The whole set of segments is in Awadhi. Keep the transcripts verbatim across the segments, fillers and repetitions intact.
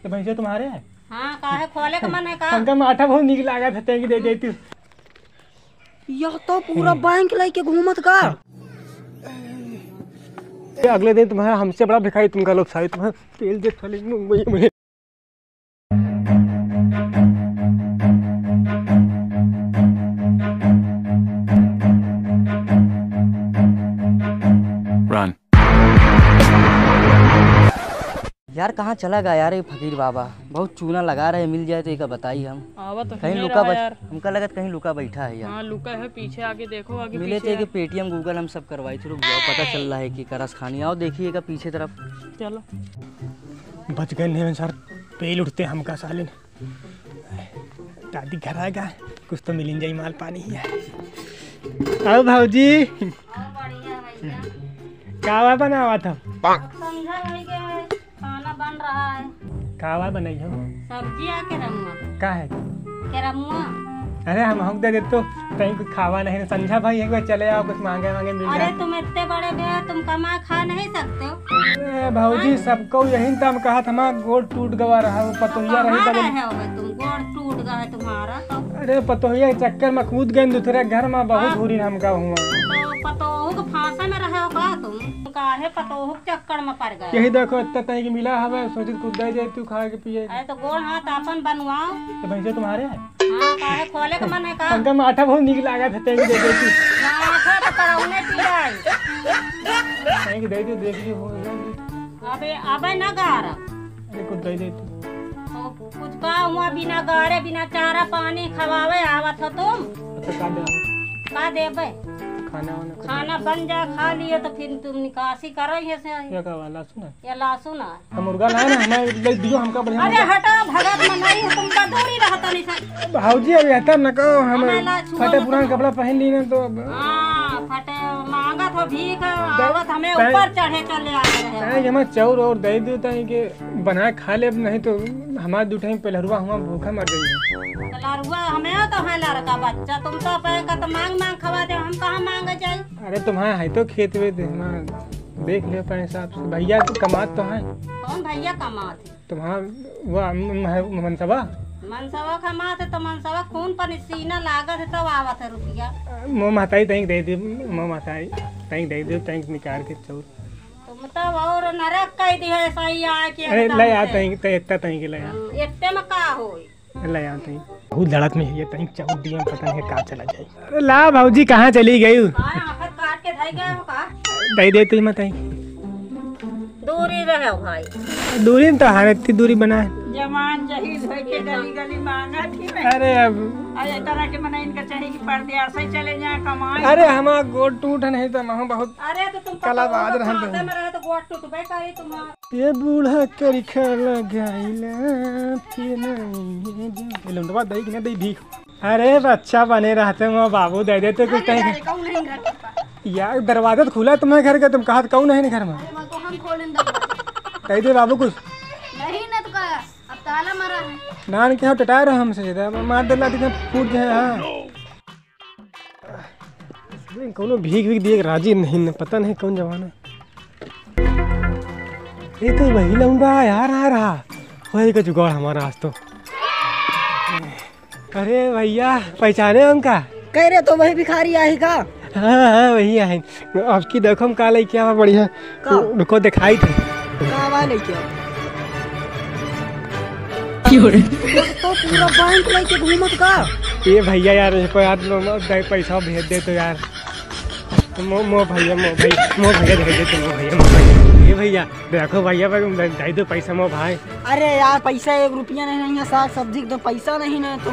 तो भैंसिया तुम्हारे है? हाँ, काहे खोले का मन है का? हमका माठा बहुत नीक लागत है, तैं के दे देती। यह तो पूरा बैंक लेके घूमत का। ये अगले दिन तुम्हारा हमसे बड़ा भिखारी तुमका लोग सारी तुम्हारा तेल दे चले मुंबई में। Run। यार, कहाँ चला गया यार ये फकीर बाबा? बहुत चूना लगा रहे, मिल जाए तो एका बताई हम। आवा तो कहीं हिने लुका रहा बैठ-, यार। हमका लगत कहीं लुका बैठा है यार। हाँ, लुका है, पीछे आगे देखो, आगे मिले पीछे तो एके है। Paytm Google हम सब करवाई थे, रुक जाओ, पता चल रहा है कि करस खानी। आओ देखिए एका पीछे तरफ। चलो। बच गए नहीं सर, पेल उठते हमका साले ने। दादी घर आएगा, कुछ तो मिलिन जाई माल पानी ही है। आओ भौजी। और बढ़िया भैया। कावा बनावा था? अब संझा होई के खाना बन रहा है। कावा बनाई हो? सब्जी आ केरमुआ। का है? केरमुआ। अरे हम हम दे दे तो कहीं कुछ खावा नहीं, संझा भाई एक बार चले आओ, कुछ मांगे मांगे मिल अरे जाए। तुम इतने बड़े भैया, तुम कमा खा नहीं सकते हो? अरे भौजी, हाँ? सबको यही तो हम कहा था, हमारा गोड़ टूट गवा रहा, वो पतोहिया तो रही कहाँ बगल। रहे हो तुम? गोड़ टूट गवा है तुम्हारा तो। अरे पतोहिया के चक्कर में कूद गए दूसरे घर में, बहुत हाँ। बुरी हमका हुआ। तो पतोहू के फांसा में रहे हो का तुम? काहे पतोहू के चक्कर में पड़ गए? यही देखो, इतना तई के मिला हवे, सोचित कुछ दे दे तू खा के पिए। अरे तो गोड़ हाथ आपन बनवाओ। तो भैंसे तुम्हारे हैं? हाँ, काहे खोले के मन है का? हमका माठा बहुत नीक लागत है, तई के दे दे तू। माठा तो परौने पियाई। तई के दे दे, देख ली हो। अबे, अबे ना गारा। अरे कुछ दे दे तू। तो कुछ का हुआ, बिना गारे, बिना चारा पानी खवावे आवत हो तुम? अच्छा, का दे? का देबे? खाना वाना कुछ? खाना बन जा, खा लियो तो फिर तुम निकासी करो ये से। क्या का वाला सुना? ये लहसुन है। हम मुर्गा लाए ना, हमें ले दियो, हमका बढ़िया अरे लगा। हटो, भगत में नहीं हो, तुमका दूरी रहता नहीं सर। भौजी, अब ऐसा न कहो, हम हमें ला छुआ फटे मत पुरान करो। कपड़ा पहन ली ना तो अब। हाँ, फटे मांगत हो भीख, आवत हमें तैं-, ऊपर चढ़े चले आ रहे हो। तैं हमें चाउर और दे दो, तैं के बना खा ले, नहीं तो हमारे दू टाइम पहलरुआ हुआ भूखा मर गई। पहलरुआ हमें तो है लड़का बच्चा, तुम तो पैसा तो मांग मांग खवा दे, हम कहाँ मांगे जाए? अरे तुम्हारे है तो खेत वेत, हमारे देख लियो अपने हिसाब से। भैया तो कमात तो हैं। कौन भैया कमात है? तुम्हारा वो म-, म-, मनसवा? मनसवा कमात है तो मनसवा खून पर सीना लागत है तब आवत है रुपया। मोह महताई तैंक दे दे, मोह महताई तैंक दे दे, तैंक निकाल के चौर। तुम तो और नरक कह दी है सही आके अरे एकदम ले आ से। तैंक, तै-, इतना तैंक ले आ। हम्म, इतने में का होई? ले आ तैंक। बहुत लड़त में है ये तैंक चौर दिया, पता नहीं का चला जाए। अरे ला भौजी, कहाँ चली गई? आए, आफत काट के धई गए हो का? दे दे तू ही मत आई। दूरी रहे भाई। दूरी में तो हार इतनी दूरी बनाए। जवान जहीज होई के गली गली मांगा थी मैं। अरे अब। अरे तरह के मने इनका चाहिए कि परदेस ही चले जाए कमाए। अरे हमारा गोड़ टूट नहीं तो महू बहुत अरे तो तुम कलाबाज पतोह रहन फांसे दो। में रहे तो गोड़ टूटबे करे तुम्हारा। ये बूढ़ा करिखा लगाइला, फिर नहीं ये जो। ये लुंडवा दई कि ना दई भीख। अरे बच्चा बने रहते हो बाबू, दे देते कुछ अरे कहीं। अरे, कहूँ नहीं घर के पास। यार दरवाजा तो खुला है तुम्हारे घर का, तुम कहा कहूँ नहीं घर में। अरे, मैं तो हम खोलें दरवाजा। कह दे बाबू कुछ। नहीं ना तो का, अब ताला मारा है। नान के यहाँ टटा रहे हमसे, इधर मार दे लाठी से फूट जाए, हाँ। कौनो भीख भीख दिए के राजी नहीं न, पता नहीं कौन जमाना। ये तो वही लौंडा यार आ रहा। होए का जुगाड़ हमारा आज तो। अरे भैया, पहचाने हमका? कह रहे तो वही भिखारी आही का? हाँ, हाँ, वही आहे। अब की देखो हम का लेके आवा बढ़िया। का? रुको दिखाई थे। का बा लेके आवा? क्यों रे? तो पूरा बैंक लेके घूमत का? ये भैया यार, ये कोई यार लो, लो, दे पैसा भेज दे तो यार। मो, मो भैया, मो भैया, मो भैया दे दे तो, मो भैया, मो भैया। ये भैया, देखो भैया, भाई, दे दो पैसा मो भाई। अरे यार, पैसा एक रुपया नहीं, नहीं है, साग सब्जी के तो पैसा नहीं ना तो।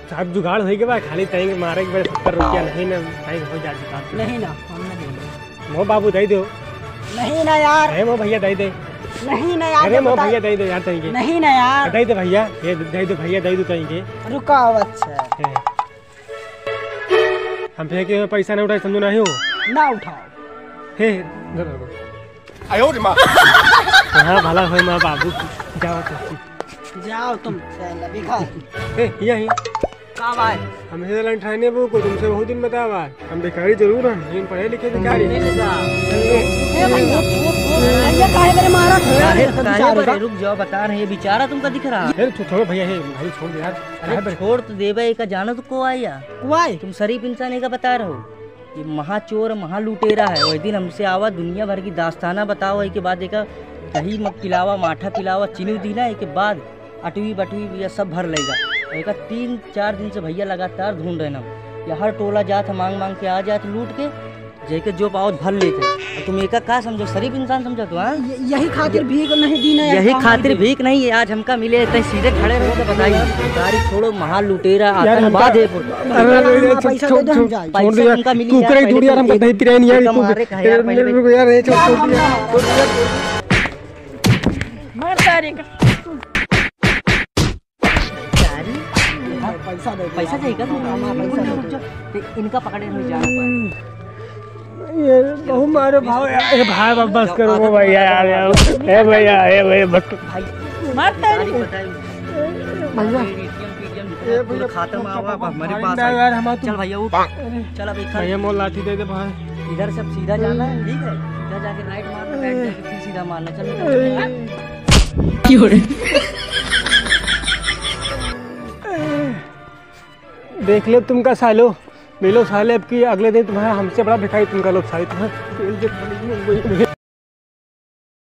साग जुगाड़ होई के बा, खाली तैंक मारे के बा, सत्तर रुपया नहीं ना, तैंक हो जाए जुगाड़। नहीं ना, हम नहीं देंगे। मो बाबू दे दो। नहीं ना यार। अरे मो भैया दे दे। नहीं ना यार, अरे जब मो बता- भैया दे दो यार तैंक। नहीं ना यार। दे दे भैया, ये दे दो भैया, दे दो तैंक। रुका, अच्छा। ए। हम फेंके में पैसा नहीं उठाए, समझो नहीं हो। ना उठाओ। हे, इधर आओ। आयो रे माँ। हाँ, भला होए माँ बाबू। जाओ तो। जाओ तुम, साला भिखारी। ए, हिया, हिया। का भाई? हम इधर लाइन ठाने वो को तुमसे बहुत दिन बतावा। हम भिखारी जरूर हैं, लेकिन पढ़े लिखे भिखारी। मिल जा। ए, ए, ए, भाई, ए, वो, वो, वो, भैया, काहे बरे मारत हो यार, अरे, ये सब काहे बेचारे बरे? का? रुक जाओ, बता रहे हैं, ये बेचारा तुमका दिख रहा है। अरे, छो-, छोड़ो भैया, हे भाई, छोड़ दे यार। अरे, काहे बरे? छोड़ तो देबे, एका जानो तो को आया? को आए? तुम शरीफ इंसान एका बता रहो। ये महाचोर, महालुटेरा है। वही दिन हमसे आवा, दुनिया भर की दास्ताना बतावा, एके बाद एका दही म-, पिलावा, माठा पिलावा, चीनी दीना, एके बाद अटवी बटवी भैया सब भर लेगा। और एका तीन चार दिन से भैया लगातार ढूंढ रहे ना, ये हर टोला जात है, मांग मांग के आ जात लूट के, जेके जो पावत भर लेते। और तुम एका का समझो, शरीफ इंसान समझो तो, हाँ? ये-, यही खातिर भीख नहीं दीना है, यही खातिर भीख नहीं, आज हमका मिले, इतने सीधे खड़े रहो तो बताइए। गाड़ी छोड़ो, महालुटेरा, यार, आतंकवाद हमका है। अरे, अरे, अरे, पैसा दे दो, हम जाए। छोड़ दे यार, पैसा हमका मिली तू यार, करे पहले दूर यार, तुम हमका एक नहीं पिराए नहीं यार, तू मारे कहा यार, पहले मेरे को यार, ये छोड़, छोड़ दे यार। मार सारे का। पैसा दे, पैसा चाहिए क्या तुमको? हाँ, पैसा दे। रुक जाओ, रुक जाओ। ते इनका पकड़े हुए जाना पड़ेगा। ये बहुत मारे भाव यार। ए भाई, बस, बस करो वो भैया यार, यार। ए भैया, ए भैया, बस। भाई, मारता है। बताइए। भैया। ए भैया, खाता में आवा, अब हमारे पास आई। यार, हम चल भैया, उठ। चल, अब एक भैया, मोर लाठी दे दे भाई। इधर से अब सीधा जाना है, ठीक है? सीधा जाके राइट मारना, बैठ जाके फिर सीधा मारना। चल, निकल। क्यों रे? देख ले तुमका सालो, मिलो साले, अब की अगले दिन तुम्हारा हमसे बड़ा भिखारी तुमका लोग साले, तुम्हारा